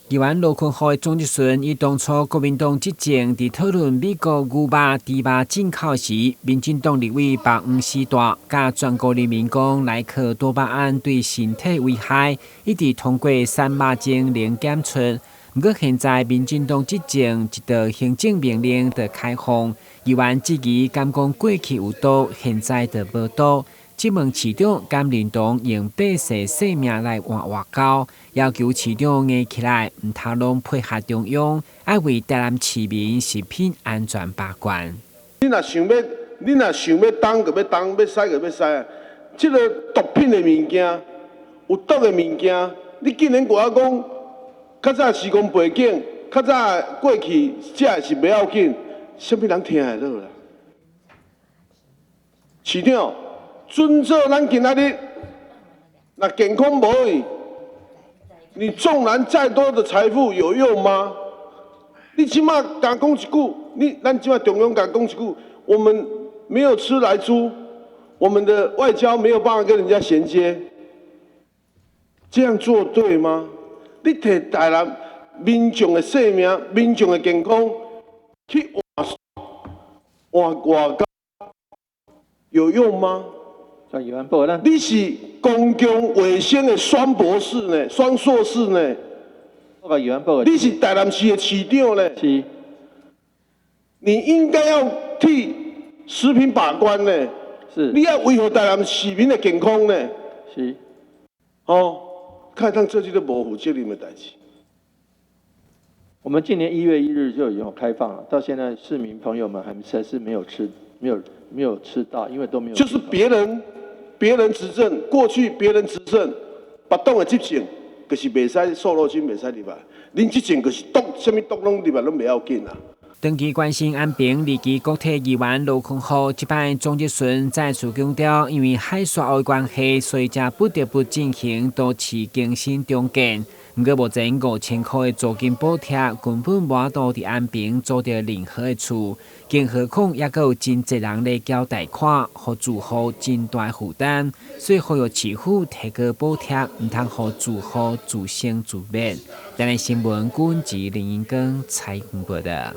議員羅坤浩的總質詢，伊當初國民黨執政佇討論美國牛肉、豬肉進口時，民進黨立委白黃絲帶佮全國人民講萊克多巴胺對身體危害，一直通過瘦肉精零檢出。毋過現在民進黨執政，一道行政命令就開放，議員質疑敢講過去有毒，現在就無毒。質問市長敢認同用百姓性命來換外交，要求市長硬起來，毋通攏配合中央，愛為台南市民食品安全把關。你若想欲動就欲動，欲使就欲使啊！這个毒品的物件，有毒的物件，你竟然閣猶講，較早時空背景，較早過去食的是袂要緊，啥物人聽會落啦？市長，遵照咱今仔日，若健康無去，你縱然再多的財富有用嗎？你這馬共講一句，咱這馬中央共講一句，我們沒有吃萊豬，我們的外交沒有辦法跟人家銜接，這樣做對嗎？你提台南民眾的性命、民眾的健康去換換外交，有用嗎？你是公共衛生的雙博士呢，雙碩士呢？你是台南市的市長呢？是。你應該要替食品把關呢。是。你要維護台南市民的健康呢。是。哦，看當做這个無負責任的代誌。我們今年1月1日就已經有開放了，到現在市民朋友們還是沒有吃，沒有吃到，因為都沒有。就是別人執政，過去別人執政，別黨的執政，就是袂使瘦肉精，袂使入來。恁執政就是毒，啥物毒攏入來攏袂要緊啦。長期關心安平二期國體議員羅坤浩，這擺總質詢再次強調，因為海沙的關係，所以才不得不進行都市更新重建。毋過目前5000箍的租金補貼根本無法度佇安平租著任何的厝，更何況猶閣有真濟人咧繳貸款，予住戶真大負擔，所以呼籲市府提高補貼，毋通予住戶自生自滅。台南新聞，郭文吉、林英庚採訪報導。